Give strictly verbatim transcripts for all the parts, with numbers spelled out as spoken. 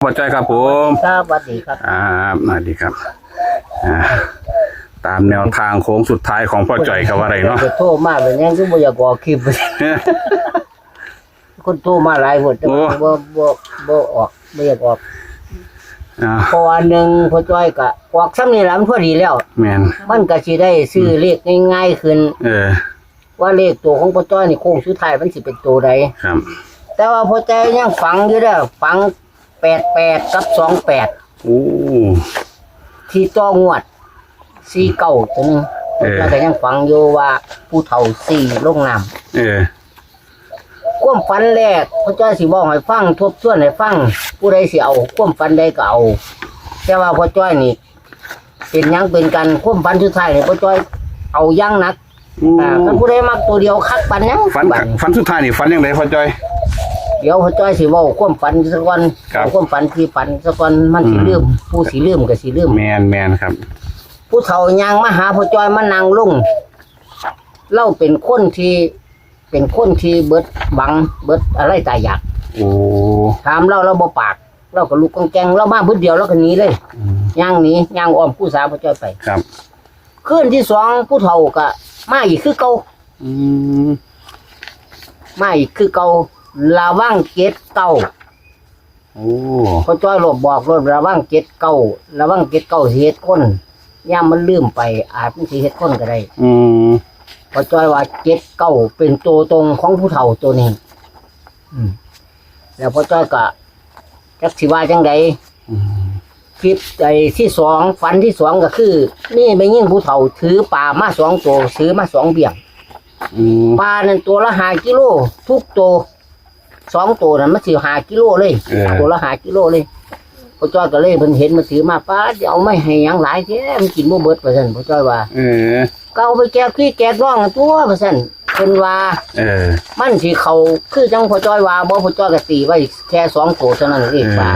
พ่อจ้อยครับผม ครับ สวัสดีครับ อ่า สวัสดีครับ อ่า ตามแนวทางโค้งสุดท้ายของพ่อจ้อยก็ว่าได้เนาะ โทรมาแบบนี้คือบ่อยากออกคลิป คนโทรมาหลายคน แต่ว่า โอ้ บ่ บ่ บ่ออก บ่อยากออก อ่า เพราะว่าหนึ่งพ่อจ้อยก็ออกซ้ำนี่ล่ะ มันพอดีแล้ว แม่น มันก็สิได้ซื้อเลขง่ายๆขึ้น เออ ว่าเลขตัวของพ่อจ้อยนี่โค้งสุดท้ายมันสิเป็นตัวใด ครับ แต่ว่าพ่อจ้อยยังฝังอยู่เด้อ ฝัง แปดแปด กับ สองแปด โอ้ ที่ต่องวด สี่เก้า ตัวหนึ่ง เออ แล้วก็ยังฝังอยู่ว่าผู้เฒ่าสี่ลงน้ำ เออ ความฝันแรก พ่อจ้อยสิบอกให้ฟัง ทบทวนให้ฟัง ผู้ใดสิเอาความฝันใดก็เอา แต่ว่าพ่อจ้อยนี่ เป็นหยังเป็นกัน ความฝันสุดท้ายนี่พ่อจ้อยเอาอย่างหนัก อืม อ่า คันผู้ใดมักตัวเดียวคักปานหยัง ฝัน บัดนี้ ฝันสุดท้ายนี่ฝันจังไดพ่อจ้อย เดี๋ยวพ่อจ้อยสิเว้าความฝันซะก่อน ครับ เอาความฝันที่ฝันซะก่อน มันสิ อืม ลืม ผู้สิลืมก็สิลืม แม่น แม่นครับ ผู้เฒ่าย่างมาหาพ่อจ้อยมานั่งลง ลาวเป็นคนที่ เป็นคนที่เบิดหวัง เบิดอะไรตายอยาก โอ้ ถามลาว ลาวบ่ปาก ลาวก็ลุกกองแกง ลาวมาบึดเดียวลาวก็หนีเลย อืม ย่างหนี ย่างอ้อมคู่สาพ่อจ้อยไป ครับ คืนที่สองผู้เฒ่าก็มาอีกคือเก่า อืม มาอีกคือเก่า ระวังเจ็ดเก้า โอ้ พ่อจ้อยโลดบอกโลด ระวังเจ็ดเก้า ระวังเจ็ดเก้าสิเฮ็ดคน ยามมันลืมไป อาจมันสิเฮ็ดคนก็ได้ อืม พ่อจ้อยว่าเจ็ดเก้าเป็นตัวตรงของผู้เฒ่าตัวนี้ อืม แล้วพ่อจ้อยก็จักสิว่าจังใด อืม คลิปไอ้ที่สอง ฝันที่สองก็คือ มีแม่ยิ่งผู้เฒ่าถือปลามาสองตัว ถือมาสองเบี่ยง อืม ปลานั่นตัวละห้ากิโล ทุกตัว สองตัวนั่นมันสิห้ากิโลเลย เออ ตัวละห้ากิโลเลย พ่อจ้อยก็เลยเพิ่นเห็นมันถือมา "ป๊าด สิเอามาให้หยังหลายแท้ มันกินบ่เบิด" ว่าซั่น พ่อจ้อยว่า เออ "ก็เอาไปแจกพี่แจกน้องตัว" ว่าซั่น เพิ่นว่า เออ มันสิเข้าคือจังพ่อจ้อยว่าบ่ พ่อจ้อยก็ตีไว้แค่สองตัวเท่านั้นเอง เออ ปลา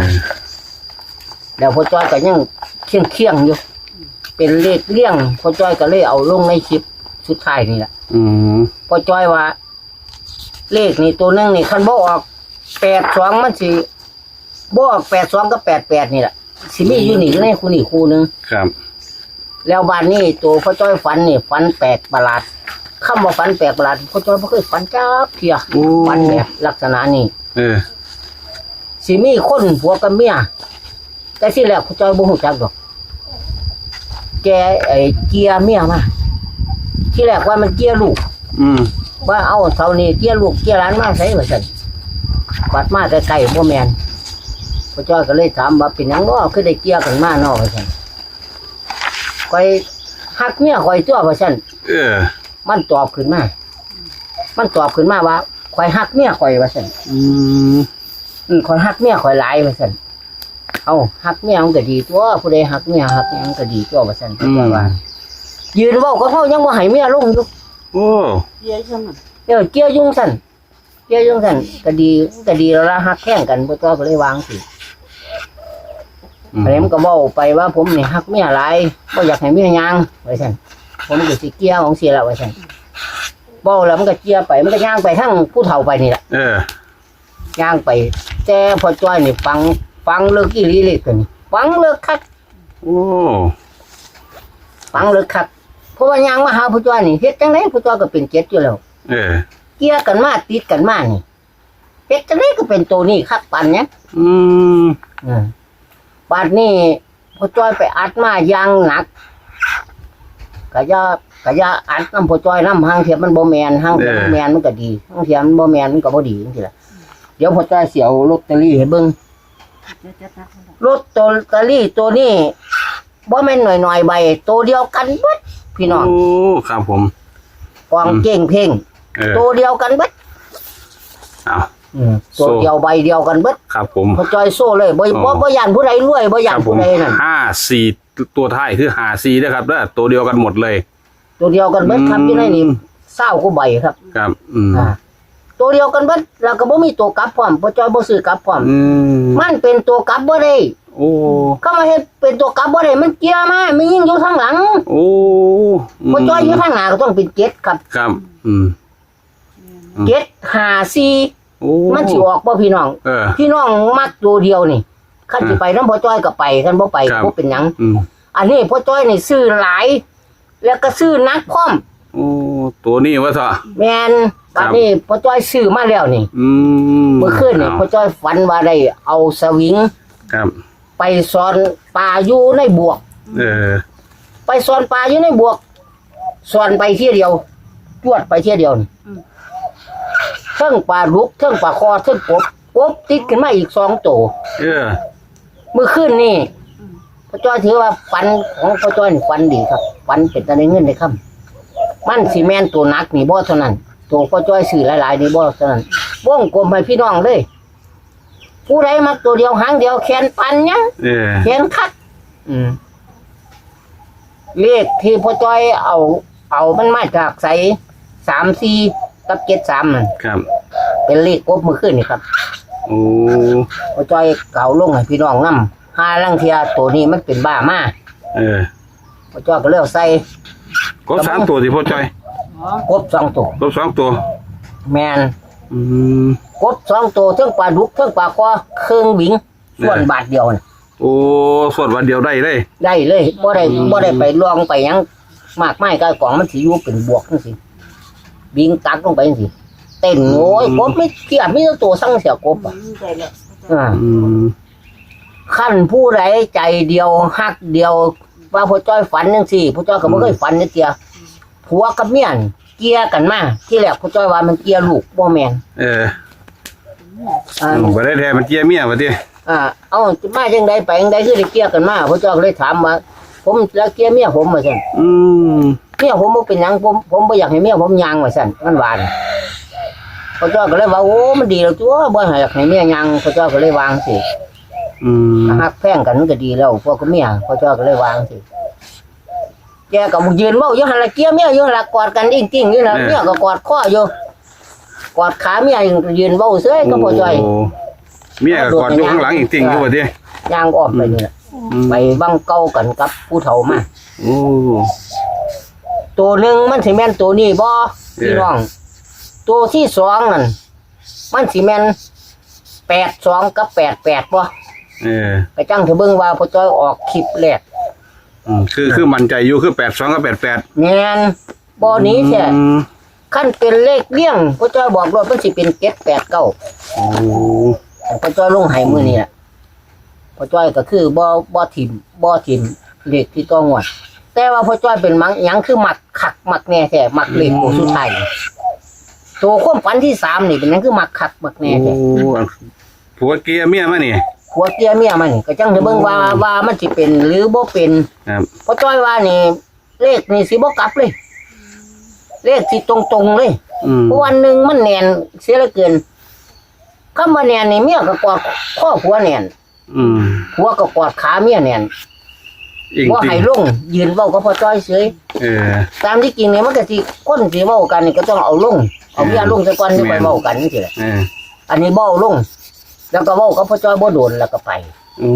แล้วพ่อจ้อยก็ยังเคี่ยงๆอยู่ เป็นเลขเลี่ยง พ่อจ้อยก็เลยเอาลงในคลิปสุดท้ายนี่แหละ อืม พ่อจ้อยว่า เลขนี่ตัวหนึ่งนี่ คันบ่ออกแปดสอง มันสิ บ่ออกแปดสอง กับ แปดแปด นี่แหละ สิมีอยู่นี่ อยู่ในคู่นี่คู่หนึ่ง ครับ แล้วบาดนี้ตัวพ่อจ้อยฝันนี่ ฝันแปลกประหลาด คำว่าฝันแปลกประหลาด พ่อจ้อยบ่เคยฝันจักเทื่อ โอ้ ฝันแบบลักษณะนี้ เออ สิมีคนผัวกับเมีย แต่ทีแรกพ่อจ้อยบ่ฮู้จักดอก แกไอ้เจียเมียมา ทีแรกว่ามันเจียลูก อืม ว่า "เอ้า เฒ่านี่เจียลูกเจียหลานมาไส" ว่าซั่น บัดมาใกล้ๆ บ่แม่น พ่อจ้อยก็เลยถามว่า "เป็นหยังน้อ คือได้เจียกันมาน้อ" ว่าซั่น "ข้อยฮักเมียข้อยตั่ว" ว่าซั่น เออ มันตอบขึ้นมา มันตอบขึ้นมาว่า "ข้อยฮักเมียข้อย" ว่าซั่น อืม "อืม ข้อยฮักเมียข้อยหลาย" ว่าซั่น "เอ้า ฮักเมียมันก็ดีตั่ว ผู้ใดฮักเมียฮักหยังมันก็ดีตั่ว" ว่าซั่น อืม ว่า ยืนเว้ากับเฮายังบ่ให้เมียลงอยู่ โอ้ เจียอยู่ซั่น เออ เจียอยู่ซั่น เจียอยู่ซั่น ก็ดี ก็ดีแล้วล่ะ ฮักแท้งกัน พ่อจ้อยก็เลยวางสิ อืม แล้วมันก็เว้าไปว่า "ผมนี่ฮักเมียหลาย บ่อยากให้เมียย่าง" ว่าซั่น "ผมก็สิเจียของสิละ" ว่าซั่น เว้าแล้วมันก็เจียไป มันก็ย่างไปทางผู้เฒ่าไปนี่แหละ เออ ย่างไป แต่พ่อจ้อยนี่ฝัง ฝังเลิกอีหลีเลขตัวนี้ ฝังเลิกคัก โอ้ ฝังเลิกคัก เพราะว่าย่างมาหาพ่อจ้อยนี่ เฮ็ดจังได๋พ่อจ้อยก็เป็นเจ็ดอยู่แล้ว เออ เกี่ยกันมาติดกันมานี่ เฮ็ดจังได๋ก็เป็นตัวนี้คักปานเนี้ย อืม เออ บาดนี้พ่อจ้อยไปอัดมาอย่างหนัก ก็อย่า ก็อย่าอัดนำพ่อจ้อยนำ ห่างเทียมมันบ่แม่น ห่างเทียมมัน เออ แม่นมันก็ดี ห่างเทียมมันบ่แม่นมันก็บ่ดีจังซี่ล่ะ เดี๋ยวพ่อจ้อยสิเอาลอตเตอรี่ให้เบิ่ง ลอตเตอรี่ตัวนี้ บ่แม่นน้อยๆใบ ตัวเดียวกันเบิด พี่น้อง โอ้ ครับผม กอง อืม เก้งเพ่ง เออ ตัวเดียวกันเบิด เอา อืม ตัว โซ่ เดียวใบเดียวกันเบิด ครับผม พ่อจ้อยโซ่เลย บ่ อ๋อ บ่ บ่ย่านผู้ใดรวย บ่ย่าน ครับผม ผู้ใดนั่น ห้าสี่ ตัวท้ายคือห้าสี่เด้อครับเด้อ ตัวเดียวกันหมดเลย ตัวเดียวกันเบิดครับ อืม อยู่ในนี่ ซาวกว่าใบครับ ครับ อืม อ่า ตัวเดียวกันเบิด แล้วก็บ่มีตัวกลับพร้อม พ่อจ้อยบ่ซื้อกลับพร้อม อืม มันเป็นตัวกลับบ่ได้ โอ้ เขามาเฮ็ดเป็นตัวกลับบ่ได้ มันเกี่ยมา มันยิ่งอยู่ทางหลัง โอ้ อืม พ่อจ้อยอยู่ทางหน้าก็ต้องเป็นเจ็ดครับ ครับ อืม อืม เจ็ดห้าสี่ โอ้ มันสิออกบ่พี่น้อง เออ พี่น้องมักตัวเดียวนี่ คันสิ อ่า ไปนำพ่อจ้อยก็ไป คันบ่ไป ครับ ก็บ่เป็นหยัง อืม อันนี้พ่อจ้อยนี่ซื้อหลาย แล้วก็ซื้อหนักพร้อม โอ้ ตัวนี้ว่าซะ แม่น ครับ บัดนี้พ่อจ้อยซื้อมาแล้วนี่ อืม เมื่อคืนนี่ เอา พ่อจ้อยฝันว่าได้เอาสวิง ครับ ไปซ่อนปลาอยู่ในบวก เออ ไปซ่อนปลาอยู่ในบวก ซ่อนไปเทื่อเดียว จวดไปเทื่อเดียวนี่ อืม เทิงปลาดุก เทิงปลาคอ เทิงกบ กบติดขึ้นมาอีกสองตัว เออ เมื่อคืนนี่ อืม พ่อจ้อยถือว่าฝันของพ่อจ้อยนี่ฝันดีครับ ฝันเป็นตาได้เงินได้คำ มันสิแม่นตัวหนักนี่บ่เท่านั้น ตัวพ่อจ้อยซื้อหลายๆนี่บ่เท่านั้น วงกลมให้พี่น้องเลย ผู้ใดมักตัวเดียวหางเดียวแขนปันหยัง เออ แขนคัก อืม เลขที่พ่อจ้อยเอา เอามันมาจากไส สามสี่ กับ เจ็ดสาม นั่น ครับ เป็นเลขกบเมื่อคืนนี่ครับ โอ้ พ่อจ้อยก็เอาลงให้พี่น้องนำ ห่าลางเทื่อตัวนี้มันเป็นบ้ามา เออ พ่อจ้อยก็เลยเอาใส่ กบสามตัวสิพ่อจ้อย กบสองตัว กบสองตัว แม่น อืม กบสองตัว เทิงปลาดุก เทิงปลาคอ เคิ่งหวิง เออ ซ่อนบาทเดียวน่ะ โอ้ ซ่อนบาทเดียวได้เลย ได้เลย บ่ได้ อืม บ่ได้ไปลองไปหยังมากมาย กายกองมันสิอยู่เป็นบวกจังซี่ หวิงตักลงไปจังซี่ เต้น โอ้ย อืม กบไม่เทียบ มีแต่ตัวสั่งเสียกบอะ อืม ได้แล้ว อ่า อืม คันผู้ใดใจเดียวฮักเดียว ว่าพ่อจ้อยฝันจังซี่ พ่อจ้อยก็บ่เคย อืม ฝันจักเทื่อ ผัวกับเมียนี่เกลียกันมา ทีแรกพ่อจ้อยว่ามันเกลียลูก บ่แม่น เออ อ่า อืม บ่ได้แท้มันเกลียเมียว่าติ อ่า เอ้า มาจังใดไปจังใดคือได้เกลียกันมา พ่อจ้อยก็เลยถามว่า ผมแล้วเกลียเมียผมว่าซั่น อืม เมียผมบ่เป็นหยัง ผม ผมบ่อยากให้เมียผมย่างว่าซั่น มันว่าน่ะ พ่อจ้อยก็เลยว่า โอ้ มันดีแล้วตัว บ่อยากให้เมียย่าง พ่อจ้อยก็เลยวางสิ อืม ฮักแพงกันมันก็ดีแล้ว พวกกับเมีย พ่อจ้อยก็เลยวางสิ แกก็ยืนเว้าอยู่หั่นล่ะ เกลียเมียอยู่หั่นล่ะ กอดกันอิ้งติ้งอยู่หั่นล่ะ เออ เมียก็กอดคออยู่ กอดขาเมียยืนเว้าเซ้ยกับพ่อจ้อย โอ้ เมียก็กอดอยู่ข้างหลังอิ้งติ้งอยู่ว่าติ ย่างอ้อมไปนี่ล่ะ อืม ไปวังเก่ากันกับผู้เฒ่ามา โอ้ ตัวหนึ่งมันสิแม่นตัวนี้บ่ เออ พี่น้อง ตัวที่สองนั่น มันสิแม่น แปดสอง กับ แปดแปด บ่ เออ ไปจั่งเถอะเบิ่งว่าพ่อจ้อยออกคลิปแรก อืม คือ คือมั่นใจอยู่ คือ แปดสอง กับ แปดแปด แม่น บ่หนีแท้ อืม คันเป็นเลขเรียง พ่อจ้อยบอกโลดมันสิเป็น เจ็ดแปดเก้า โอ้ พ่อจ้อยลงให้มื้อนี้ล่ะ พ่อจ้อยก็คือบ่ บ่ถิ่ม บ่ถิ่มเลขที่ต้องงวด แต่ว่าพ่อจ้อยเป็นมัก หยังคือมักคักมักแน่แท้ มักเลขตัวสุดท้าย ตัวความฝันที่สามนี่เป็นหยังคือมักคักมักแน่แท้ โอ้ อันผัวเกลียเมียมานี่ ผัวเกลียเมียมานี่ ก็จั่งได้เบิ่งว่า อืม ว่ามันสิเป็นหรือบ่เป็น ครับ พ่อจ้อยว่านี่ เลขนี่สิบ่กลับเลย เลขสิตรงๆเลย อืม เพราะว่าหนึ่งมันแน่นเสียเหลือเกิน คำว่าแน่นนี่เมียก็กอดคอผัวแน่น อืม ผัวก็กอดขาเมียแน่น อิ้ง บ่ ติ่ง ให้ลง ยืนเว้ากับพ่อจ้อยเฉย เออ ตามที่จริงเนี่ยมันก็สิ คนสิเว้ากันนี่ก็ต้องเอาลง เอาเมียลงซะก่อน แม่น นี่ค่อยเว้ากันจังซี่แหละ เออ อันนี้บ่เอาลง แล้วก็เว้ากับพ่อจ้อยบ่โดนแล้วก็ไป อื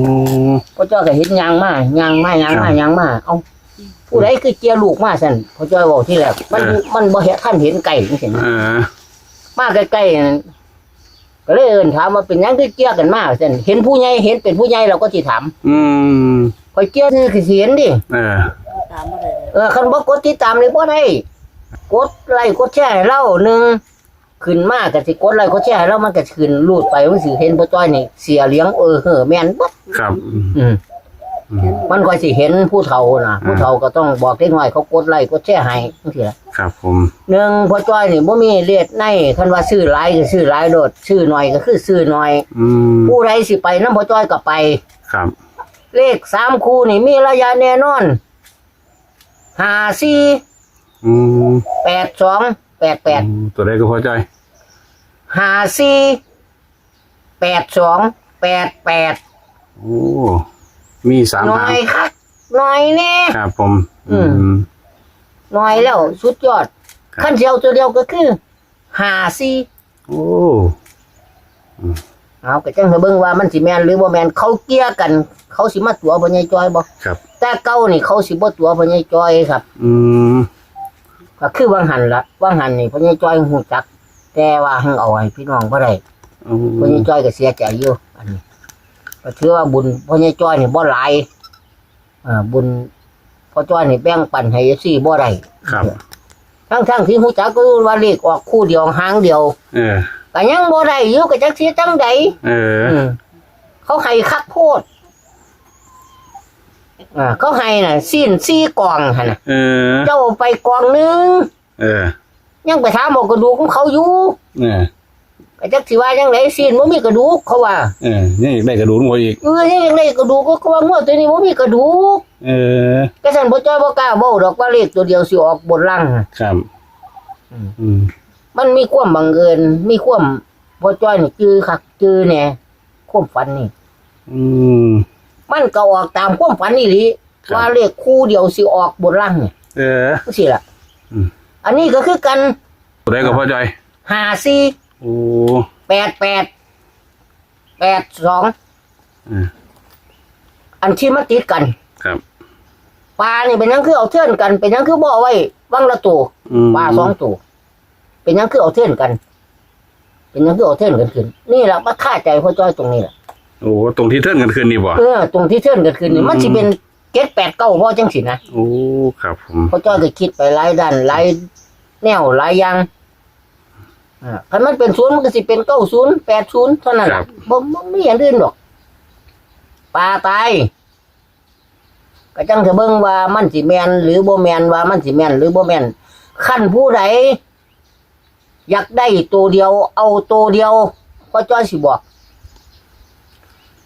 ม พ่อจ้อยก็เห็นย่างมา ย่างมา ย่างมา ครับ ย่างมา เอ้า ผู้ใดคือเกลียลูกมาซั่น พ่อจ้อยเว้าทีแรก มัน เออ มันบ่เห็น ทันเห็นไกลจังซี่นะ เออ มาใกล้ๆนั่น ก็เลยเอิ้นถามว่าเป็นหยังคือเกลียกันมาซั่น เห็นผู้ใหญ่ เห็นเป็นผู้ใหญ่เราก็สิถาม อืม ข้อยเกลียซื่อคือสิเห็นดิ เออ เออ คันบ่กดติดตามนี่บ่ได้ กดไลค์กดแชร์ให้เราหนึ่ง ขึ้นมาก็สิกดไลค์กดแชร์ให้เรา มันก็สิขึ้นรูดไป มันสิเห็นพ่อจ้อยนี่ เสียเหลียง เออ เฮ้อ แม่นเบิด ครับ อืม อืม มันค่อยสิเห็นผู้เฒ่าน่ะ อ่า ผู้เฒ่าก็ต้องบอกเด็กน้อยเขากดไลค์กดแชร์ให้จังซี่ล่ะ ครับผม หนึ่ง พ่อจ้อยนี่บ่มีเลขใน คันว่าซื้อหลายก็ซื้อหลายโลด ซื้อน้อยก็คือซื้อน้อย อืม ผู้ใดสิไปนำพ่อจ้อยก็ไป ครับ เลขสามคู่นี่มีระยะแน่นอน ห้าสี่ อืม แปดสอง แปดแปด อืม ตัวใดก็พ่อจ้อย ห้าสี่ แปดสอง แปดแปด โอ้ มีสามหาง น้อยคัก น้อยแน่ ครับผม อืม อืม น้อยแล้ว สุดยอด ครับ คันสิเอาตัวเดียวก็คือ ห้าสี่ โอ้ อืม เอา ก็จั่งให้เบิ่งว่ามันสิแม่นหรือบ่แม่น เขาเกลียกัน เขาสิมาตั๋วพ่อใหญ่จ้อยบ่ ครับ แต่เก่านี่เขาสิบ่ตั๋วพ่อใหญ่จ้อยครับ อืม ก็คือวังหั้นล่ะ วังหั้นนี่พ่อใหญ่จ้อยฮู้จัก แต่ว่าหั้นเอาให้พี่น้องบ่ได้ อืม พ่อใหญ่จ้อยก็เสียใจอยู่ อันนี้ ก็ถือว่าบุญพ่อใหญ่จ้อยนี่บ่หลาย อ่า บุญพ่อจ้อยนี่แบ่งปันให้ เอฟซี บ่ได้ ครับ ทั้งๆที่ฮู้จักก็ว่าเลขออกคู่เดียวหางเดียว เออ ก็ยังบ่ได้อยู่ ก็จักสิจั่งใด เออ อืม เขาให้คักโพด อ่า เขาให้น่ะ ซี้นสี่กล่องหั่นน่ะ เออ เจ้าไปกล่องหนึ่ง เออ ยังไปถามเอากระดูกของเขาอยู่ เออ ก็จักสิว่าจั่งใด ซี้นบ่มีกระดูก เขาว่า เออ ยังอยากได้กระดูกของเขาอีก เออ ยังอยากได้กระดูก ก็ว่างัวตัวนี้บ่มีกระดูก เออ ก็ซั่นพ่อจ้อยบ่กล้าเว้าดอกว่าเลขตัวเดียวสิออกบนล่างน่ะ ครับ อืม อืม มันมีความบังเอิญ มีความ พ่อจ้อยนี่จื่อคักจื่อแน่ ความฝันนี่ อืม มันก็ออกตามความฝันอีหลี ครับ ว่าเลขคู่เดียวสิออกบนล่างนี่ เออ จั่งซี้ล่ะ อืม อันนี้ก็คือกัน ตัวใดก็พ่อจ้อย ห้าสี่ โอ้ แปดแปด แปดสอง อืม อันที่มันติดกัน ครับ ปลานี่เป็นหยังคือเอาเทิ่นกัน เป็นหยังคือบ่เอาไว้วังละตัว อืม ปลาสองตัว เป็นหยังคือเอาเทิ่นกัน เป็นหยังคือเอาเทิ่นกันขึ้น นี่แหละมาคาใจพ่อจ้อยตรงนี้แหละ โอ้ ตรงที่เทิ่นกันขึ้นนี่บ่ เออ ตรงที่เทิ่นกันขึ้นนี่ อืม มันสิเป็นเจ็ดแปดเก้าบ่จั่งซี้นะ โอ้ ครับผม พ่อจ้อยก็คิดไปหลายด้าน หลายแนว หลายอย่าง อ่า คันมันเป็นศูนย์มันก็สิเป็นเก้าศูนย์ แปดศูนย์ เท่านั้นล่ะ ครับ บ่ บ่มีอย่างอื่นดอก ปลาตาย ก็จั่งจะเบิ่งว่ามันสิแม่นหรือบ่แม่น ว่ามันสิแม่นหรือบ่แม่น คันผู้ใดอยากได้ตัวเดียว เอาตัวเดียว พ่อจ้อยสิบอก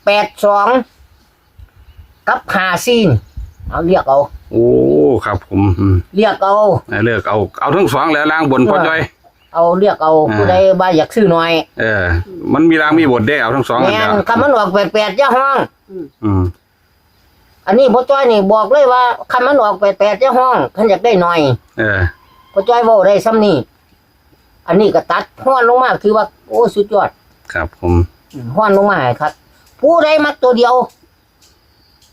แปดสอง กับ ห้าสี่ นี่ เอาเลือกเอา โอ้ ครับผม อืม เลือกเอา เออ เลือกเอา เอาทั้งสองแหละ ล่างบน เออ พ่อจ้อย เอาเลือกเอา อ่า ผู้ใดว่าอยากซื้อหน่อย เออ มันมีล่างมีบนเด้ เอาทั้งสองอัน แม่น เดียว คันมันออกแปดแปดอย่าฮ้อง อืม อันนี้พ่อจ้อยนี่บอกเลยว่า คันมันออกแปดแปดอย่าฮ้อง คันอยากได้หน่อย เออ พ่อจ้อยเว้าได้ส่ำนี้ อันนี้ก็ตัดฮ้อนลงมา ถือว่า โอ้ สุดยอด ครับผม อืม ฮ้อนลงมาให้คัก ผู้ใดมักตัวเดียว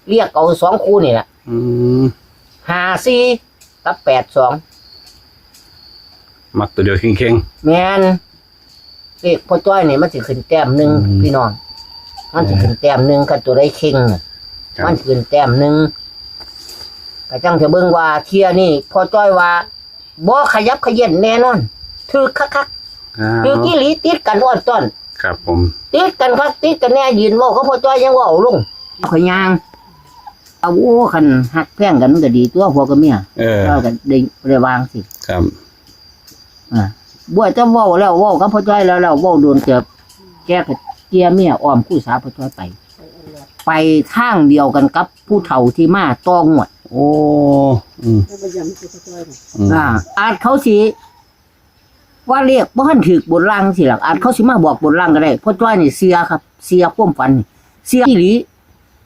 เลือกเอาสองคู่นี่แหละ อืม ห้าสี่ กับ แปดสอง มักตัวเดียวเข่งๆ แม่น เลขพ่อจ้อยนี่มันสิขึ้นแต้มหนึ่ง อืม พี่น้อง มันสิขึ้นแต้มหนึ่ง คันตัวใดเข่งน่ะ ครับ มันสิขึ้นแต้มหนึ่ง ก็จั่งจะเบิ่งว่าเที่ยนี่พ่อจ้อยว่า บ่ขยับเขยิ้นแน่นอน ถืกคักๆ อ้าว ถืกอีหลี ติดกันอ้อนต้อน ครับผม ติดกันคักติดกันแน่ ยืนเว้ากับพ่อจ้อยยังเว้าเอาลง ข่อยย่าง เอา โอ้ คันฮักแพงกันมันก็ดีตัวผัวกับเมีย เออ เว้ากันได้ ได้วางสิ ครับ อ่า บัวจะเว้าแล้ว เว้ากับพ่อจ้อยแล้ว แล้วเว้าโดนเติบ แกก็เจียเมียอ้อมคู่สาวพ่อจ้อยไป ไปทางเดียวกันกับผู้เฒ่าที่มาต่องวด โอ้ อืม อืม อ่า อาจเขาสิ ว่าเลขบ่ทันถืกบนล่างสิล่ะ อาจเขาสิมาบอกบนล่างก็ได้ พ่อจ้อยนี่เชื่อครับ เชื่อความฝัน เชื่ออีหลี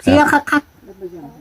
เชื่อคักๆ